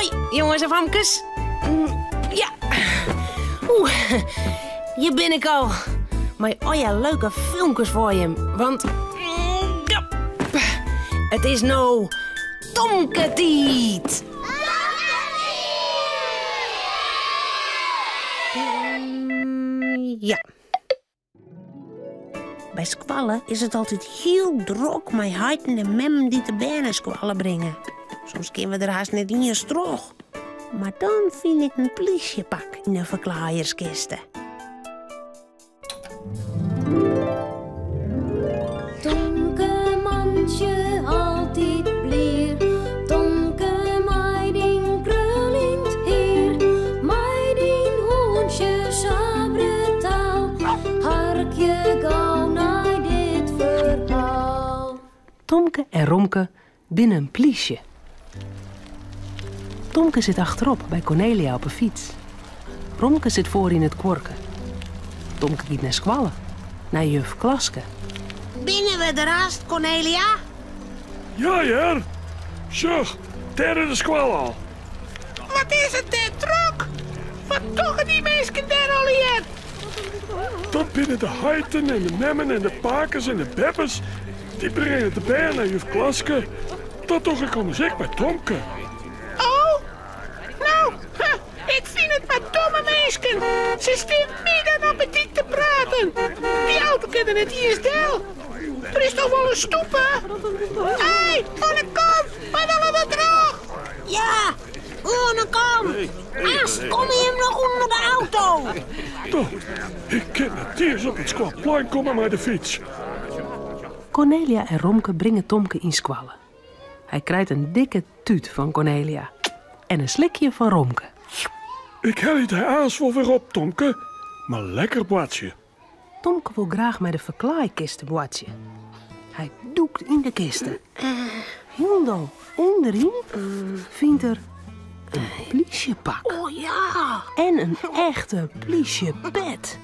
Hoi, jonges en famkes. Ja. Oeh, hjir bin ik al. Mei allegear leuke filmkes foar jim. Want ja, it is no Tomke-tiid. Ja. By skoalle is it altyd hiel drok mei heiten en memmen dy't de bern nei skoalle bringe. Soms kinne we der hast net iens troch. Mar dan fyn ik in plysjepak yn 'e ferklaaierskiste. Tomke mantsje altyd blier, Tomke mei dyn kruljend hier, mei dyn hûntsje sa brutaal, harkje gau nei dit ferhaal. Tomke en Romke binne in plysje. Tomke sit achterop by Kornelia op 'e fyts. Romke sit foaryn it kuorke. Tomke giet nei skoalle, nei juf Klaske. Binne we der hast, Kornelia? Ja hear. Sjoch, dêr is de skoalle al. Wat is it dêr drok! Wat dogge dy minsken dêr allegear? Dat binne de heiten en de memmen en de pakes en de beppes. Dy bringe de bern nei juf Klaske. Dat doch ik ommers ek mei Tomke. Oh, no, ik fyn it mar domme minsken. Se stean midden op 'e dyk te praten. Dy auto kin der net iens del. Der is toch wol in stoepe? Hé, oan 'e kant, wy wolle der troch. Ja, oan 'e kant. Aanst komme jim noch ûnder de auto. Toch, ik kin net iens op it skoalplein komme mei de fyts. Kornelia en Romke bringe Tomke yn skoalle. Hy krijt in dikke tút fan Kornelia en in slikje fan Romke. Ik helje dy aanst wol wer op, Tomke. Mar lekker boartsje. Tomke wol graach mei de ferklaaikiste boartsje. Hy dûkt yn de kiste. Hielendal ûnderyn fynt er in plysjepak. Oh ja! En in echte plysjepet.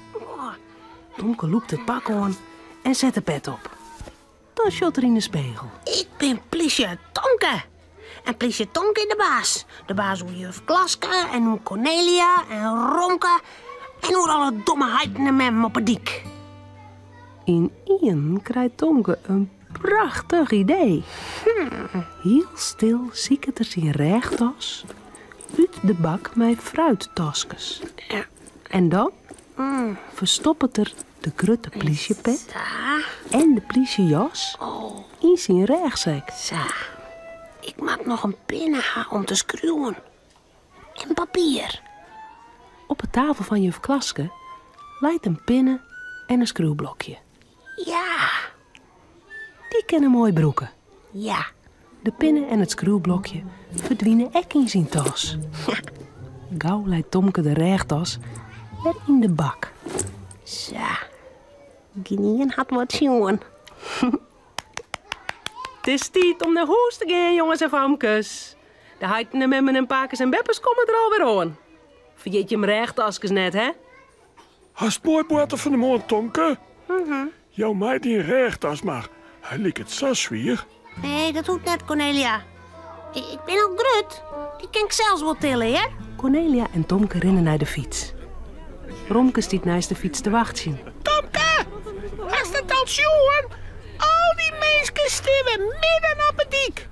Tomke lûkt it pak oan en set de pet op. Dan sjocht er yn de spegel. Ik bin plysje Tomke. En plysje Tomke is de baas. De baas oer juf Klaske en oer Kornelia en Romke en oer alle domme heiten en memmen op 'e dyk. Ynienen krijt Tomke in prachtich idee. Hiel stil siket er syn rêchtas út de bak mei fruittaskes. En dan ferstoppet er de grutte plysjepet en de plysjejas yn syn rêchsek. Sa, ik moat noch in pinne ha om te skriuwen. En papier. Op 'e tafel fan juf Klaske leit in pinne en in skriuwblokje. Ja. Dy kin er moai brûke. Ja. De pinne en it skriuwblokje ferdwine ek yn syn tas. Gau leit Tomke de rêchtas wer yn de bak. Sa, gjinien hat wat sjoen. It is tiid om nei hûs te gean, jonges en famkes. De heiten en memmen en pakes en beppes komme der alwer oan. Ferjit jim rêchtaskes net, hè? Hast moai boarte fan 'e moarn, Tomke. Jou my dyn rêchtas mar, hy liket sa swier. Nee, dat hoecht net, Kornelia. Ik bin al grut. Dy kin ik sels wol tille, hear. Kornelia en Tomke rinne nei de fyts. Romke stiet neist de fyts te wachtsjen. Tomke, hast it al sjoen? Al dy minsken stean wer midden op 'e dyk.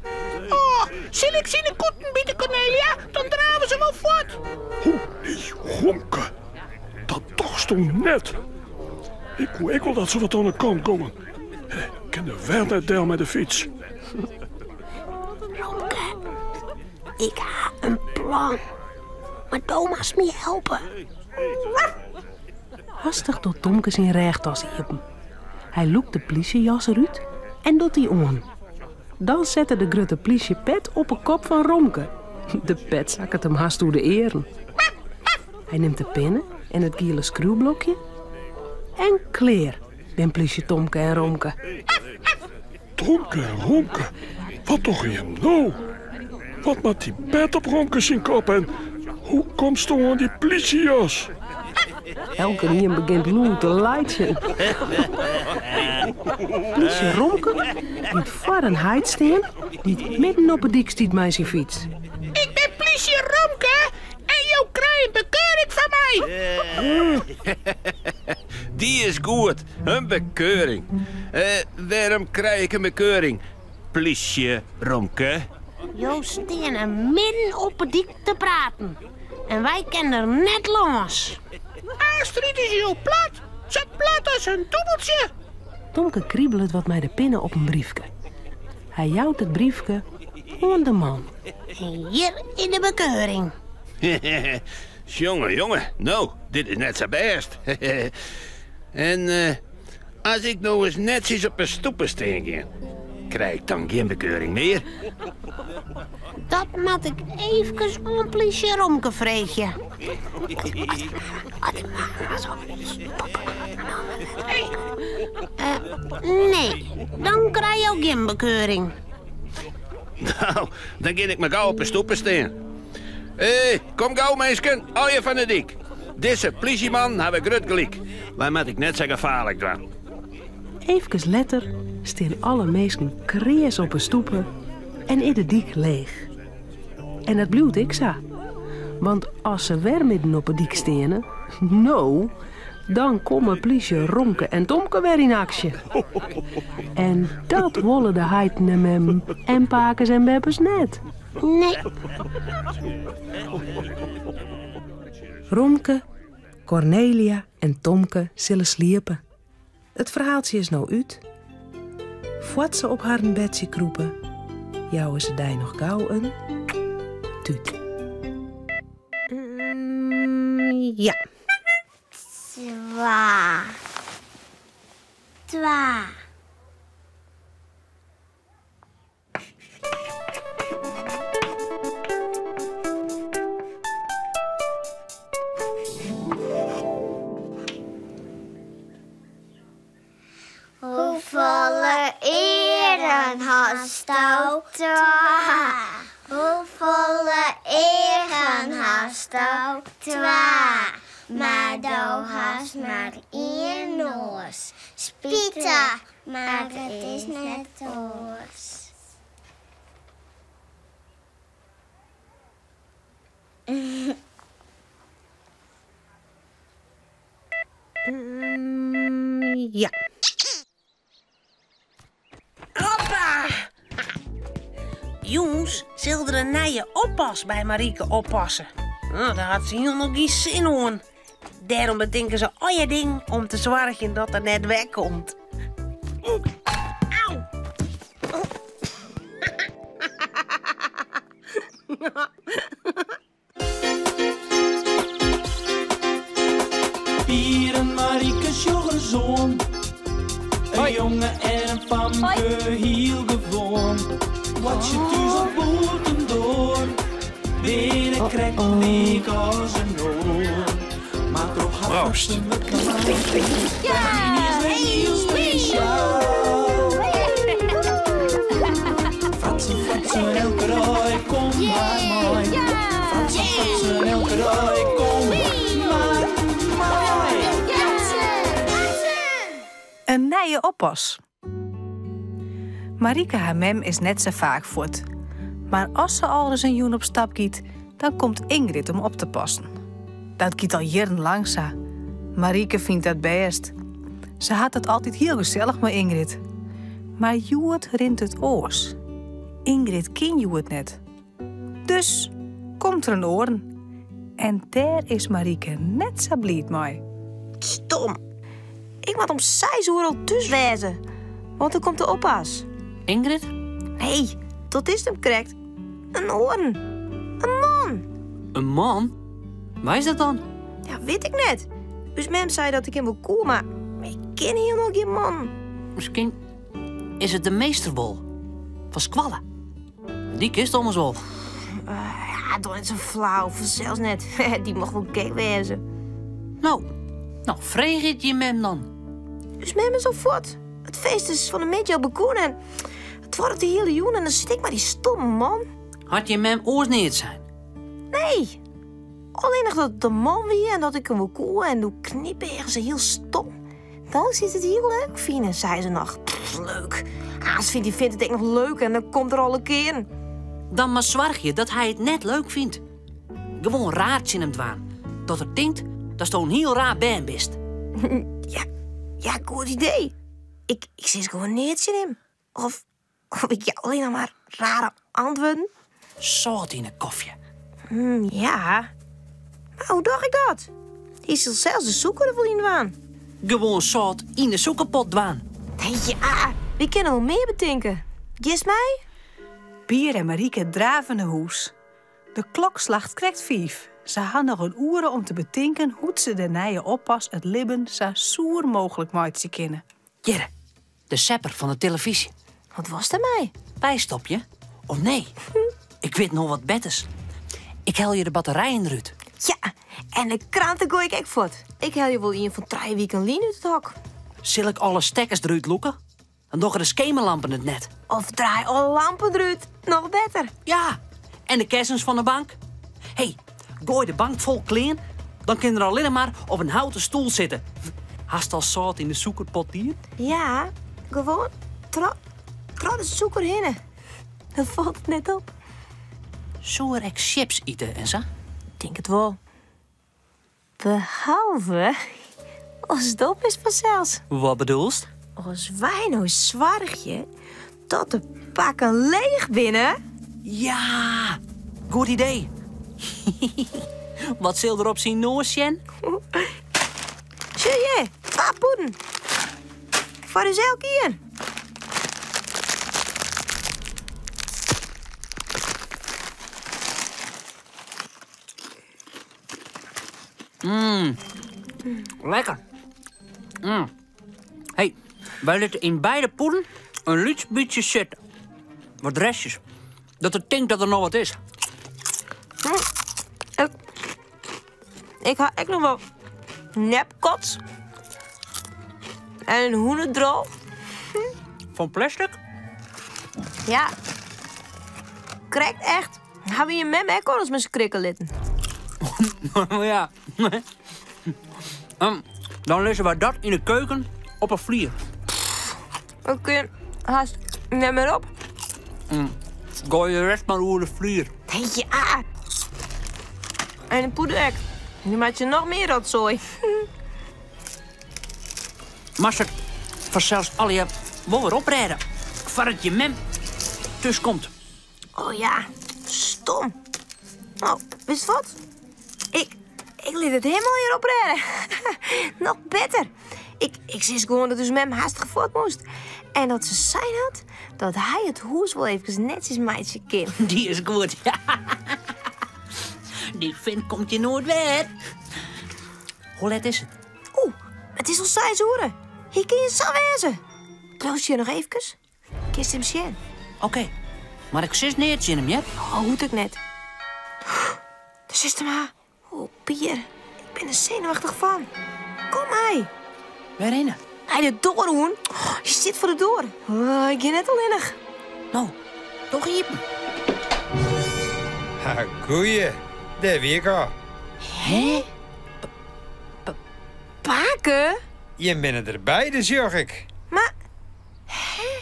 Oh, sil ik se yn 'e kûten bite, Kornelia? Dan drave se wol fuort. Ho, nee, Romke. Dat dochsto net. Ik koe ek wol dat se wat oan de kant gongen. Ik kin der wer net del mei de fyts. Romke, ik ha in plan. Mar do moatst my helpe. Hastich docht Tomke syn rêchtas iepen. Hy lûkt de plysjejas derút en docht dy oan. Dan set er de grutte plysjepet op 'e kop fan Romke. De pet sakket him hast oer de earen. Hy nimt de pinne en it giele skriuwblokje en klear bin plysje Tomke en Romke. Tomke en Romke, wat dogge jim no? Wat moat dy pet op Romke syn kop en hoe komsto oan dy plysjejas? Elkenien begjint lûd te laitsjen. Plysje Romke giet foar in heit stean dy't midden op 'e dyk stiet mei syn fyts. Ik bin plysje! Plysje Romke en jo krije in bekeuring fan my. Dy is goed, in bekeuring. Wêrom krij ik in bekeuring, plysje Romke? Jo steane midden op 'e dyk te praten en wy kinne der net lâns. Astrid is jo plat, sa plat as in dûbeltsje. Tomke kribelet wat mei de pinne op in briefke. Hy jout it briefke oan de man. Hjir is de bekeuring. Sjonge, jonge, no, dit is net sa bêst. En as ik no ris netsjes op 'e stoepe stean gean, krij ik dan gjin bekeuring mear? Dat moat ik eefkes oan plysje Romke freegje. Nee, dan krije jo gjin bekeuring. Nou, dan gean ik mar gau op 'e stoepe stean. Hé, kom gau minsken, allegear fan de dyk. Dizze plysjeman hawwe grut gelyk. Wy moat ik net sa gefaarlik dwaan. Eefkes letter stean alle minsken kreas op 'e stoepe en is de dyk leech. En dat bliuwt ek sa. Want as se wer midden op 'e dyk steane, no, dan komme plysje Romke en Tomke wer yn aksje. En dat wolle de heiten en memmen en pakes en beppes net. Nee. Romke, Kornelia en Tomke sille sliepe. It ferhaaltsje is no út. Foar't se op harren bedsje krûpe, jouwe se dy noch gau in tút. Ja. Twa. Twa. Hoefolle earen hasto? Twa. Hoefolle eagen hasto? Twa. Mar do hast mar ien noas. Spitich, mar it is net oars. Ja. Hoppa! Jûns sil der in nije oppas by Marieke oppasse. No, dêr hat se hielendal gjin sin oan. Dêrom betinke se allegear dingen om te soargjen dat er net wer komt. Au! Pier en Marieke sjoch ris oan. In jonge en in famke, hiel gewoan. Boartsje thús of bûtendoar, binne krekt lyk as in oar. Mar troch har Proost. fratsen wurdt de is wer hiel spesjaal. Fratsen, fratsen, elke dei, kom mar mei. Fratsen, fratsen, elke dei, kom mar mei. In nije oppas. Marieke har mem is net sa faak fuort. Mar as se alris in jûn op stap giet, dan komt Ingrid om op te passen. Dat giet al jierrenlang sa. Marieke fynt dat bêst. Se hat it altyd hiel gesellich mei Ingrid. Mar hjoed rint it oars. Ingrid kin hjoed net. Dus komt der in oaren. En dêr is Marieke net sa bliid mei. Stom. Ik moat om seis oere al thús wêze, want dan komt de oppas. Ingrid? Nee, dat is 'm krekt. In oaren. In man. In man? Wa is dat dan? Ja, wit ik net. Us mem sei dat ik him wol koe, mar ik ken hielendal gjin man. Miskien is it de meester wol. Fan skoalle. Dy kinst ommers wol. Ja, doch net sa flau, fansels net. Dy mocht wol gek wêze. No, no, freegje it jim mem dan. Us mem is al fuort. It feest is fan 'e middei al begûn en it duorret de hiele jûn en dan sit ik mei dy stomme man. Hat jim mem oars neat sein? Nee. Allinnich dat it in man wie en dat ik him wol koe en doe knypeage se hiel stom. Do silst it hiel leuk fine, sei se noch. Pff, leuk. Aanst fynt dy fint it ek noch leuk en dan komt er alle kearen. Dan mar soargje dat hy it net leuk fynt. Gewoan raar tsjin him dwaan. Dat er tinkt datsto in hiel raar bern bist. Ja, ja, goed idee. Ik, ik sis gewoan neat tsjin him. Of, of ik jou allinne mar rare antwurden. Sâlt yn 'e kofje. Ja. Mar hoe doch ik dat? Hy sil sels de sûker der wol yn dwaan. Gewoan sâlt yn de sûkerpot dwaan. Ja, wy kinne wol mear betinke. Giest mei? Pier en Marieke drave nei hûs. De klok slacht krekt fiif. Se ha noch in oere om te betinken hoe't se de nije oppas it libben sa soer mooglik meitsje kinne. Hjirre, de sepper fan de telefyzje. Wat wolst dermei? Bystopje? Of nee? Ik wit noch wat betters. Ik helje de batterijen derút. Ja, en de kranten goai ik ek fuort. Ik helje wol ien fan trije wiken lyn út it hok. Sil ik alle stekkers derút lûke? Dan dogge de skemerlampen it net. Of draai alle lampen derút. Noch better. Ja, en de kessens fan de bank. Hé, goai de bank fol klean, dan kin er allinne mar op in houten stoel sitte. Hast al sâlt yn de sûkerpot dien? Ja, gewoan troch troch de sûker hinne. Dan falt it net op. Soe er ek sjips ite en sa? Tink it wol. Behalve as it op is fansels. Wat bedoelst? As wy no soargje dat de pakken leech binne. Ja, goed idee. Wat sil der op syn noas sjen? Sjoch hjir, twa pûden. Foar ús elk ien. Lekker. Hey, wy litte yn beide pûden in lyts bytsje sitte. Wat restjes. Dat er tinkt dat der noch wat is. Ik, ik ha ek noch wol nepkots. En in hûnedrol. Fan plastic? Ja. Krekt echt. Ha wy jim mem ek alris mei skrikke litten? Ja. Dan lizze wy dat yn de keuken op 'e flier. Ik kin hast net mear op. Goai de rest mar oer de flier. Ja. En de poeder ek. Nu meitsje noch mear rotsoai. Moatst it fansels allegear wol wer oprêde foardat jim mem thús komt. Oh ja, stom. No, witst wat? Ik, ik lit it him allegear oprêde. Noch better. Ik, ik sis gewoan dat ús mem hastich fuort moast. En dat se sein hat dat hy it hûs wol efkes netsjes meitsje kin. Dy is goed. Dy fint komt hjir noait wer. Hoe let is it? Oeh, it is al seis oere. Hy kin hjir sa wêze. Bliuwst hjir noch efkes? Kinst him sjen. Oké, mar ik sis neat tsjin him, hear. Oh, hoecht ek net. Dêr sitst him ha. Oh, Pier, ik bin der senuwachtich fan. Kom mei. Wêrhinne? Nei de doar, hûn. Oh, hy stiet foar de doar. Oh, ik gean net allinnich. No, doch iepen. Ha, goeie. Dêr wie ik al. Hè? Pake? Jim binne der beide, sjoch ik. Mar Hè?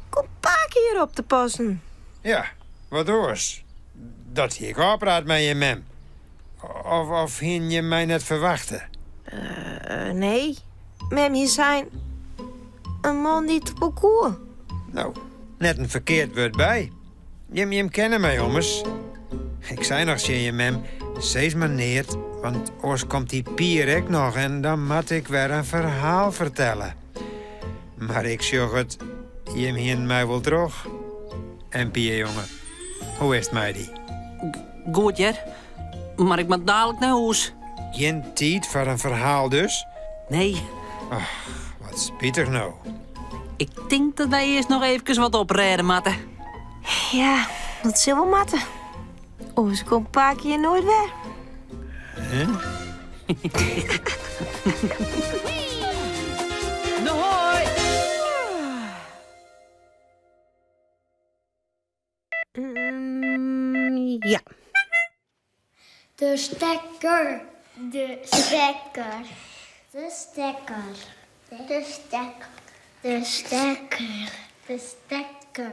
Komt pake hjir op te passen? Ja, wat oars. Dat hie ik ôfpraat mei jim mem. Of, of hienen jim my net ferwachte? Uh, nee. Mem hie sein in man dy't wol koe. No, net in ferkeard wurd by. Jim, jim kenne my ommers. Ik sei noch tsjin jim mem, sis mar neat, want oars komt dy Pier ek noch en dan moat ik wer in ferhaal fertelle. Mar ik sjoch it, jim hienen my wol troch. En Pier jonge, hoe is it mei dy? Goed hear, mar ik moat dalik nei hûs. Gjin tiid foar in ferhaal dus? Nee. Ach, wat spitich no. Ik tink dat wy earst noch eefkes wat oprêde moatte. Ja, dat sil wol moatte. Oars komt pake hjir noait wer. Huh? No hoi! Ja. De stekker. De stekker. De stekker. De stekker. De stekker. De stekker.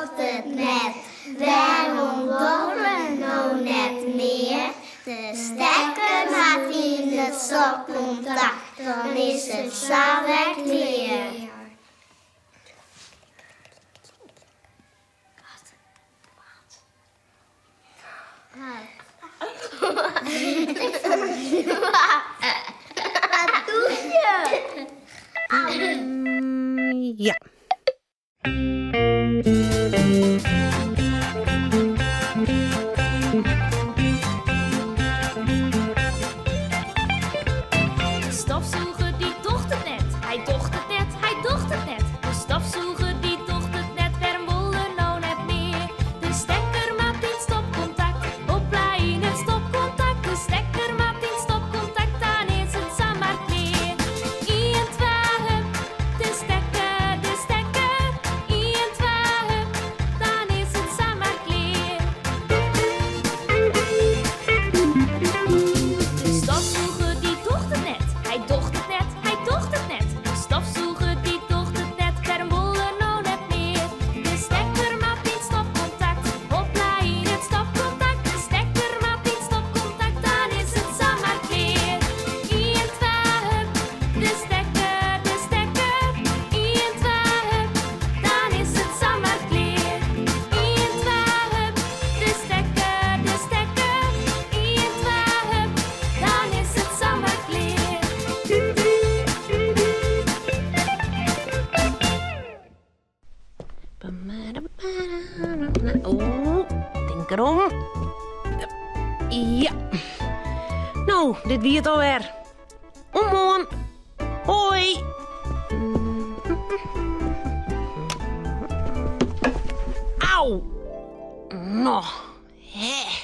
docht it net? Wêrom docht it no net mear? De stekker moat yn it stopkontakt, dan is it sa wer klear. Wat doe je? Ja. De stofsûger dy docht it net. Hy docht it net, hy docht it net. De stofsûger dy docht it net, wêrom wol er no net mear? De stekker moat yn stopkontakt, hopla yn it stopkontakt. De stekker moat yn stopkontakt, dan is it samar klear. Ien, twa, hup, de stekker, de stekker. Ien, twa, hup, dan is it samar klear. De stofsûger dy docht it net. Hy docht it net, hy docht it net. De stofsûger dy docht it net, wêrom wol er no net mear? De stekker moat yn stopkontakt, hopla yn it stopkontakt. De stekker moat yn stopkontakt, dan is it samar klear. Ien, twa, hup, de stekker, de stekker. Ien, twa, hup, dan is it samar klear. Ien, twa, hup, de stekker, de stekker. Ien, twa, hup, dan is it samar klear. Oh, tink derom. Ja. No, dit wie it alwer. Oant moarn. Hoi. Au. No, hè.